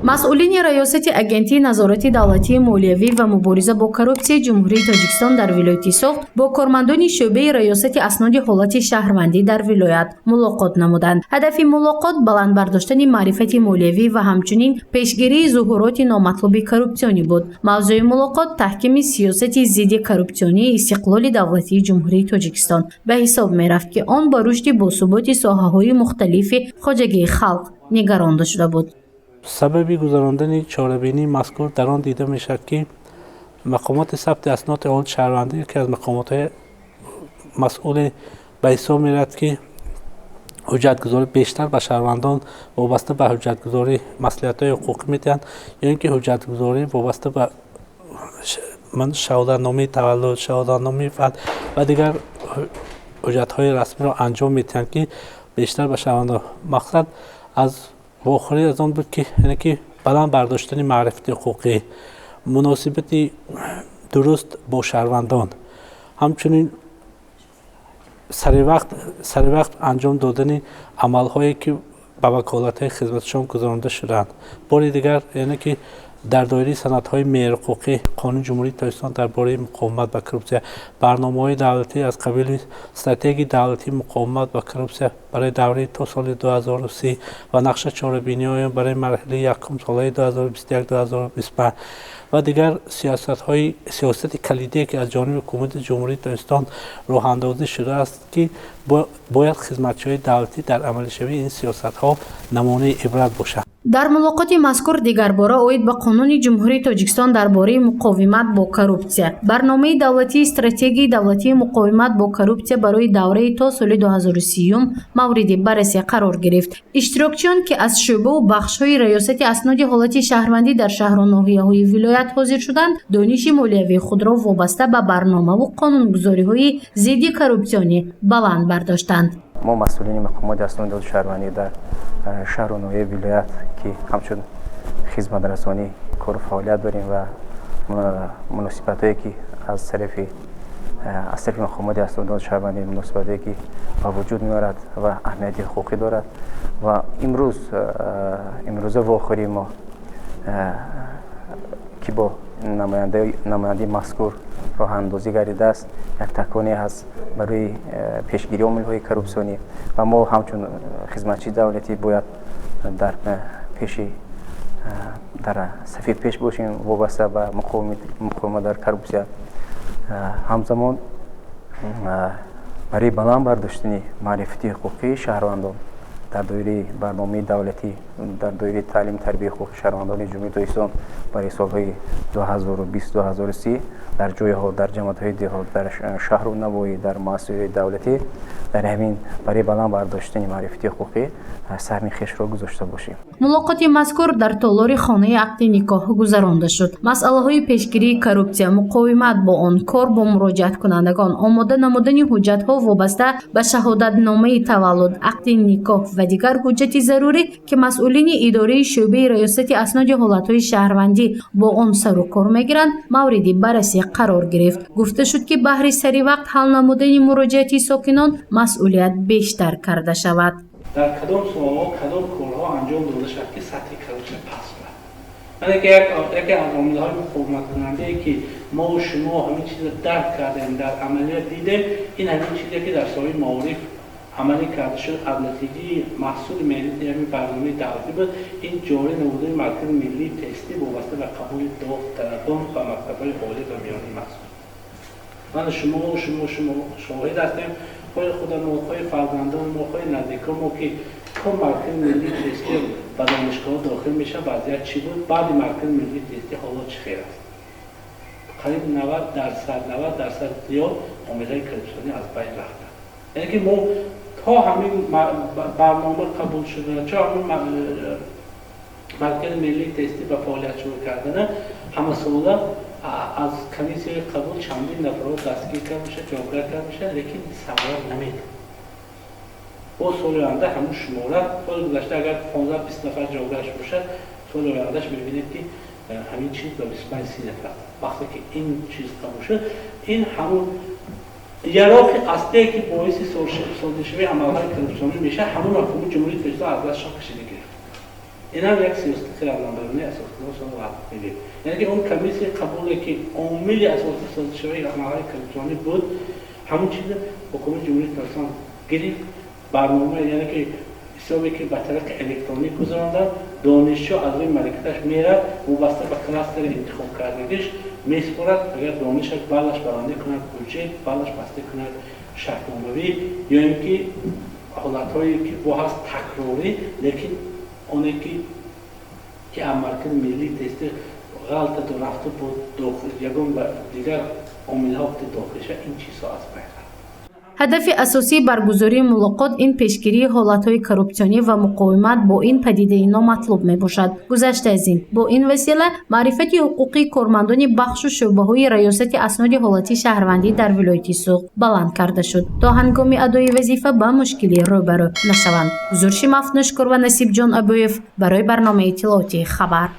Масъулини Раёсати Агентии назорати давлатии молиявӣ ва мубориза бо коррупсияи Ҷумҳурии Тоҷикистон дар вилояти Суғд бо кормандони шӯъбаи Раёсати асноди ҳолати шаҳрвандӣ дар вилоят мулоқот намуданд. Ҳадафи мулоқот баланд бардоштани маърифати молиявӣ ва ҳамчунин пешгирии зуҳуроти номатлуби коррупсионӣ буд. Мавзӯи мулоқот таҳкими сиёсати зидди коррупсионии истиқлоли давлатии Ҷумҳурии Тоҷикистон ба ҳисоб мерафт, ки он ба рушди босуботи соҳаҳои мухталифи хоҷагии халқ нигаронда шуда буд. Сабаби гузарондани чорабинии мазкур дар он дида мешавад, ки мақомоти сабти асноди ҳолати шаҳрвандӣ яке аз мақомотҳои масъуле ба ҳисоб меравад, ки ҳуҷҷатгузорӣ бештар ба шаҳрвандон вобаста ба ҳуҷҷатгузорӣ маслиҳатҳои ҳуқуқӣ медиҳанд ё ин ки ҳуҷҷатгузорӣ вобаста ба шаҳодатномаи таваллуд, шаҳодатномаи фард ва дигар ҳуҷҷатҳои расмиро анҷом медиҳанд, ки бештар ба шаҳрвандон. Мақсад аз вохӯрӣ аз он буд, ки яъне ки баланд бардоштани маърифати ҳуқуқӣ, муносибати дуруст бо шаҳрвандон, ҳамчунин саривақт анҷом додани амалҳое, ки ба ваколатҳои хизматшон гузаронда шудаанд. Бори дигар, яъне ки дар доираи санадҳои меъёрҳуқуқӣ, Қонуни Ҷумҳурии Тоҷикистон дар бораи муқовимат ба коррупсия, барномаҳои давлатӣ аз қабили Стратегияи давлатии муқовимат ба коррупсия барои давраи то соли 2030 ва нақша чорабиниҳои барои марҳилаи якум солҳои 2021-2025 ва дигар сиёсатҳои сиёсати калидие, ки аз ҷониби Ҳукумати Ҷумҳурии Тоҷикистон роҳандозӣ шудааст, ки бояд хизматчиҳои давлатӣ дар амалишавии ин сиёсатҳо намунаи ибрат бошанд. Дар мулоқоти мазкур дигарбора оид ба Қонуни Ҷумҳурии Тоҷикистон дар бораи муқовимат бо коррупсия, Барномаи давлатии Стратегияи давлатии муқовимат бо коррупсия барои давраи то соли 2030 мавриди баррасӣ қарор гирифт. Иштирокчиён, ки аз шӯъбаву бахшҳои Раёсати асноди ҳолати шаҳрвандӣ дар шаҳру ноҳияҳои вилоят ҳозир шуданд, дониши молиявии худро вобаста ба барномаву қонунгузориҳои зидди коррупсионӣ баланд бардоштанд. Мо, масъулини мақомоти асноди ҳолати шаҳрвандӣ дар шаҳру ноҳияи вилоят, ки ҳамчун хизматрасонӣ кору фаъолият дорем ва муносибатҳое, ки аз тарафи мақомоти асноди ҳолати шаҳрвандӣ муносибатҳое, ки ба вуҷуд меорад ва аҳамияти ҳуқуқӣ дорад, ва имрӯза вохӯрии мо, ки бо намояндаи мазкур роҳандозӣ гардидааст, як таконе ҳаст барои пешгирии омилҳои коррупсионӣ. Ва мо ҳамчун хизматчии давлатӣ бояд дар сафи пеш бошем вобаста ба муқовимат дар коррупсия. Ҳамзамон барои баланд бардоштани маърифати ҳуқуқии шаҳрвандон дар доираи барномаи давлатӣ, дар доираи таълиму тарбияи ҳуқуқи шаҳрвандони Ҷумҳурии Тоҷикистон барои солҳои 2020-2030 дар ҷойҳо, дар ҷамоатҳои деҳот, дар шаҳру навоҳӣ, дар муассисаҳои давлатӣ дар ҳамин барои баланд бардоштани маърифати ҳуқуқӣ саҳми хешро гузошта бошем. Мулоқоти мазкур дар толори хонаи ақди никоҳ гузаронда шуд. Масъалаҳои пешгирии коррупсия, муқовимат бо он, кор бо муроҷиаткунандагон, омода намудани ҳуҷҷатҳо вобаста ба шаҳодатномаи таваллуд, ақди никоҳ ва дигар ҳуҷҷати зарурӣ, ки масъулини идораи шӯъбаи Раёсати асноди ҳолатҳои шаҳрвандӣ бо он сару кор мегиранд, мавриди баррасӣ қарор гирифт. Гуфта шуд, ки баҳри саривақт ҳал намудани муроҷиати сокинон масъулият бештар карда шавад. Дар кадом соҳаҳо кадом корҳо анҷом дода шавад, ки сатҳи коррупсия паст шавад? Яъне ки яке аз омилҳои муқовиматкунандае, ки мову шумо ҳамин чизро дарк кардем, дар амалият дидем, ин ҳамин чизе, ки дар соҳаи маориф амалӣ карда шуд, аз натиҷаи маҳсули меҳнати ҳамин барномаи давлатӣ буд, ин ҷорӣ намудани Маркази миллии тестӣ вобаста ба қабули довталабон ба мактабҳои олӣ ва миёнаи махсус. Ман шумо шоҳид ҳастем, хоҳи худамо, хоҳи фарзандон мо, хоҳи наздикон мо, ки то Маркази миллии тестӣ ба донишгоҳ дохил мешавад, вазъият чӣ буд, баъди Маркази миллии тестӣ ҳоло чӣ хел аст. Қариб 90%, 90% зиёд омилҳои коррупсионӣ аз байн рафтанд. Яъне ки мо то ҳамин барнома қабул шуда, чо ҳамин Маркази миллии тестӣ ба фаъолият шурӯъ кардана, ҳамасола аз комиссияи қабул чандин нафарро дастгир карда мешавад, ҷавобгар карда мешавад, лекин самара намедод. Боз соли оянда ҳамун шумора, соли гузашта агар 15-20 нафар ҷавобгарш бошад, соли ояндаш мебинед, ки ҳамин чиз ба 25-30 нафар. Вақте ки ин чиз қабул шуд, ин ҳамун яроқи аслие, ки боиси содиршавии амалҳои коррупсионӣ мешавад, ҳамун ҳукумати Ҷумҳурии Тоҷикистон аз дастшон кашида гирифт. Инам як сиёсати хирадмандонаи асосгузор соли ваҳдат миллӣ, яъне ки он комиссияи қабуле, ки омили асосии созишавии амалҳои коррупсионӣ буд, ҳамон чиз ҳукумати Ҷумҳурии Тоҷикистон гирифт, барнома, яъне ки ҳисобе, ки ба тариқи электронӣ гузаронда, донишҷӯ аз рӯи маликаташ мерад, вобаста ба кластери интихобкардагиш месупорад. Агар донишаш баллаш баландӣ кунад, бюджет, баллаш пастӣ кунад, шартномавӣ, ё ин ки ҳолатҳое ки бо ҳаст такрорӣ, лекин оне ки аз маркази миллии тестӣ ғалтаду рафту бо ягон дигар омилҳо дохил шавад, ин чизҳо аз байн рафт. Ҳадафи асосии баргузории мулоқот ин пешгирии ҳолатҳои коррупсионӣ ва муқовимат бо ин падидаи номатлуб мебошад. Гузашта аз ин, бо ин васила маърифати ҳуқуқии кормандони бахшу шӯъбаҳои Раёсати асноди ҳолати шаҳрвандӣ дар вилояти Суғд баланд карда шуд, то ҳангоми адои вазифа ба мушкилӣ рӯбарӯ нашаванд. Гузориши Мафнушкур ва Насибҷон Абӯев барои барномаи иттилоотии «Хабар».